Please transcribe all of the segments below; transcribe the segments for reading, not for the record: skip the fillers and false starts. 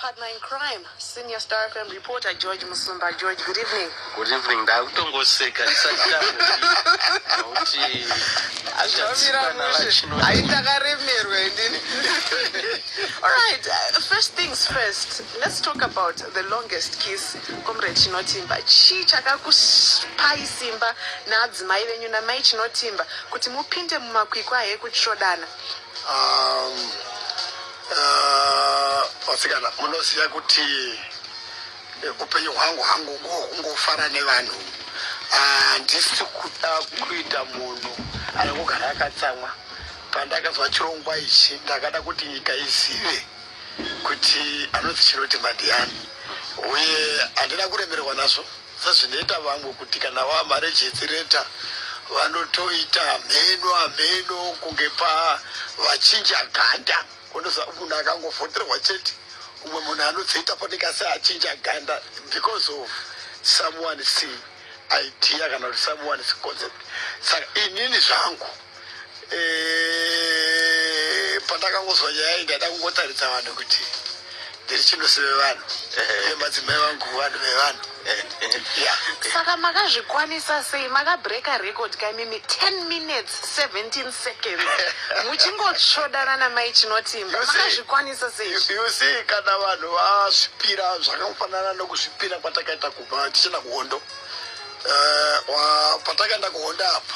partner in crime, senior Star FM reporter George Musumba. George, good evening. Good evening. Ndakutongoseka ndisati nokuti Zvamira mushe. Haitakaremerwa indini. All right, first things first, let's talk about the longest kiss. Comrade Chinotimba, chii chakakupai simba naadzimai venyu namai Chinotimba kuti mupinde mumakwikwi aya ekutsvodana? Vasikana, munoziva kuti upenyu hwangu hangu kungofara nevanhu. Handisi kuda kuita munhu anongogara akatsamwa. Pandakazwa chirongwa ichi, ndakada kuti nyika izive kuti anonzi Chinotimba ndiani, uye handina kuremerwa nazvo sezvinoita vamwe, kuti kana vamaregistreta vanotoita mheno amheno kunge pa vachinja ganda. Unoziva, munhu akangovhoterwa chete, umwe munhu anodzoita panenge seachinja ganda because of someone's idea kana kuti someone's concept. Saka inini zvangu, pandakangozwa nyaya iyi, ndada kungotaridza vanhu kuti ndiri chinosive vanhu, uye madzimai vangu vanhu vevanhu, ya. Saka makazvikwanisa sei? Makabreaka record kaimimi, 10 minutes 17 seconds muchingotsvodana namai Chinotimba. Makazvikwanisa sei? You see, kana vanhu vazvipira, zvakangofanana nokuzvipira kwatakaita kubva tichienda kuhondo. Patakaenda kuhondo apa,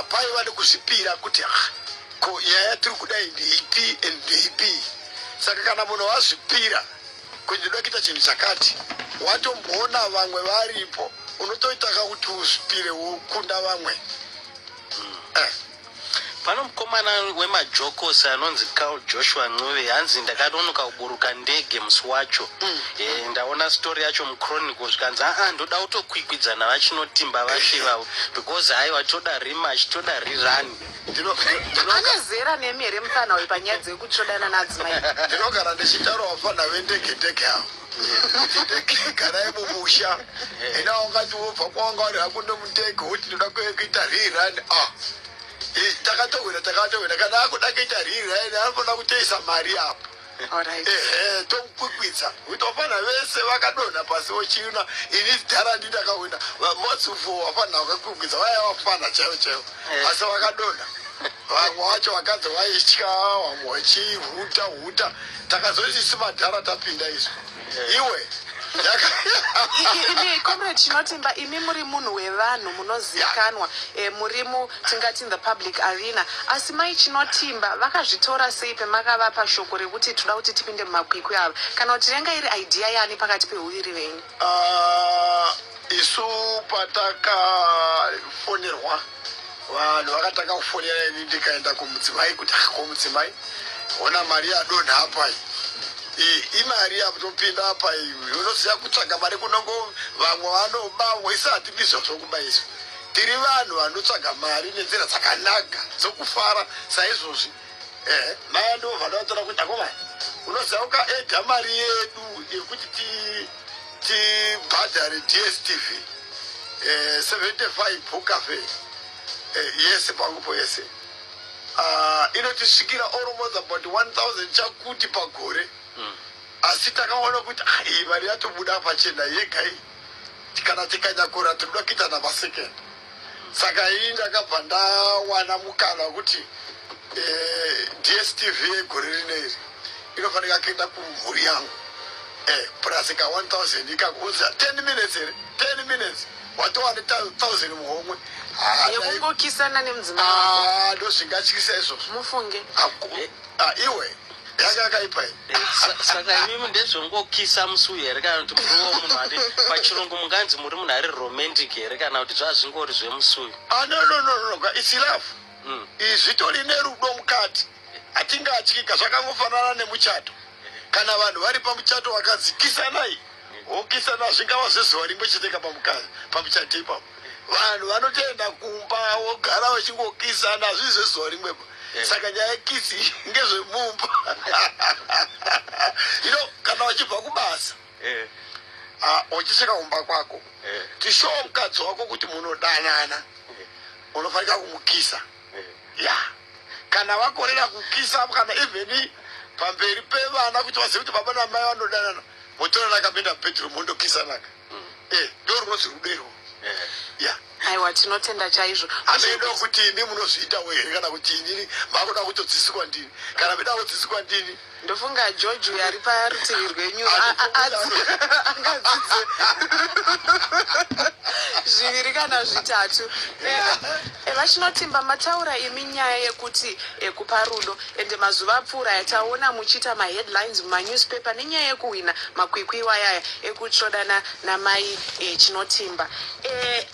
paiva nekuzvipira kuti, ah, ko nyaya yatiri kudai ndeipi and ndeipi. Saka kana munhu wazvipira kuti ndoda kuita chinhu chakati, watomboona vamwe varipo, unotoitaka kuti uzvipire wokunda vamwe. Pano mukomana wemajokosi anonzi Carl Joshua Ncube, hanzi, "Ndakanonoka kuburuka ndege musi wacho. Ndaona story yacho muChronicle, zvikanzi, aa, ndoda kutokwikwidzana vaChinotimba vacho ivavo, because haiwa, toda rematch, toda rerun." Ane zera nemi here mufana uyu panyaya dzekutsvodana naadzimai? Ndinogara ndichitaura vafana vendege ndege avo kuti ndege, garai mumusha. Ina ungati wobva kwawanga uri hako nemundege, woti ndoda kuita rerun. Ah, takatowina, takatowina. Kana akuda kuita rerun, anofanira kutoisa mari apo. Ehe, tomukwikwidza kuti vafana vese vakadonha pasi vochiuna, ini dhara ndi ndakawina. Motsufu vafana vakakwikwidza vaya vafana chaivo chaivo, asi vakadonha. Vamwe vacho vakadzi vaitya, vamwe vachihuta huta. Takazoti madhara tapinda izvo iwe. Imi, Comrade Chinotimba, imi muri munhu wevanhu, munozivikanwa, muri mu tingati in the public arena. Asi mai Chinotimba vakazvitora sei pemakavapa shoko rekuti toda kuti tipinde mumakwikwi ava? Kana kuti renga iri idea yani pakati peuviri venyu? Ah, isu patakafonerwa, vanhu vakatanga kufonera ini, ndikaenda kumudzimai kuti, "Ah, komudzimai, ona mari yadonha apa iyi. Imari yakutopinda apa iyi." Unoziva kutsvaga mari kunongo vamwe vanoba, isi hatibi zvokuba. Isu tiri vanhu vanotsvaga mari nenzira dzakanaka dzokufara saizvozvi. Maya ndobva ndavatora kuti, "Akomana, unoziva ukaedha mari yedu yekuti tibhadhare DStv, 75 bukafe yese pangupo yese, inotisvikira almost about 1000 chakuti pagore. Asi takaona kuti, ah, iyi mari yatobuda pachena yega iyi, kana tikanyakura tinoda kuita namasekend." Saka ii ndakabva ndawana mukana wekuti DStv yegore rino iri inofanira kuenda kumhuri yangu, plus ka 1000 ikakuudza 10 minutes here, 10 minutes watova ne1000 muhomwe. Ah, yekungokisana nemudzimai wako. Ah, ndozvingatyisa izvozvo. Mufunge. Ah, iwe, yanga yakaipa iyi. Saka imimi ndezvongokisa musi uyu here, kana kuti muriwo munhu ari pachirungu munganzi muri munhu ari romantic here, kana kuti zvazvingori zvemusi uyu? Ah, no, no, no, no, it's love. Izvi tori nerudo mukati, hatingatyika. Zvakangofanana nemuchato. Kana vanhu vari pamuchato vakanzi kisanai, wokisana, zvingava zvezuva rimwe chete pamuchato ipapo, vanhu vanotoenda kumba wogara vachingokisana, hazvisi zvezuva rimwepo. Saka nyaya yekiss ngezvemumba kana vachibva kubasa, ah, uchisvika kumba kwako, tishowo mukadzi wako kuti munodanana, unofanika kumukisa. Ya, kana vakorera kukisa, kana even Pamberi pevana kuti vazive kuti baba namai vanodanana, motorana akapinda mubedroom, mondokisanaka. Ndo runonzi rudo irwo. Ya. Aiwa, tinotenda chaizvo. Hameno kuti imi munozviitawo here, kana kuti inini makuda kutodzisikwa ndini, kana mida kudzisikwa ndini. Ndofunga George uyo ari parutivi rwenyu angadzidze zviviri kana zvitatu. VaChinotimba, mataura imi nyaya yekuti kupa rudo, ende mazuva apfuura yataona muchiita maheadlines mumanewspaper nenyaya yekuhwina makwikwi iwayaya ekutsvodana namai Chinotimba.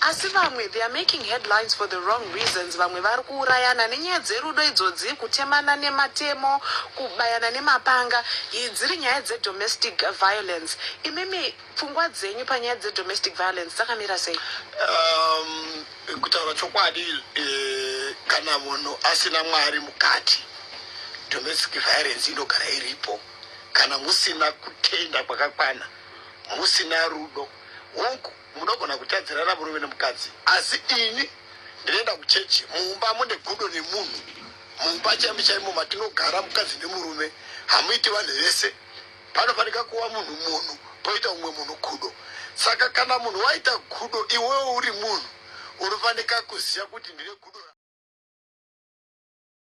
Asi vamwe, they are making headlines for the wrong reasons. Vamwe vari kuurayana nenyaya dzerudo idzodzi, kutemana nematemo, kubayana nemapanga, dziri nyaya dzedomestic violence. Imimi pfungwa dzenyu panyaya dzedomestic violence dzakamira sei? Kutaura chokwadi, kana munhu asina Mwari mukati, domestic violence inogara iripo. Kana musina kutenda kwakakwana, musina rudo, hongu, munogona kutadzirana murume nemukadzi, asi ini ndinoenda kuchechi. Mumba mune gudo nemunhu, mumba chaimo chaimo matinogara mukadzi nemurume, hamuiti vanhu vese. Panofanika kuva munhu munhu, poita umwe munhu gudo. Saka kana munhu waita gudo, iwewo uri munhu unofanika kuziva kuti ndine gudo.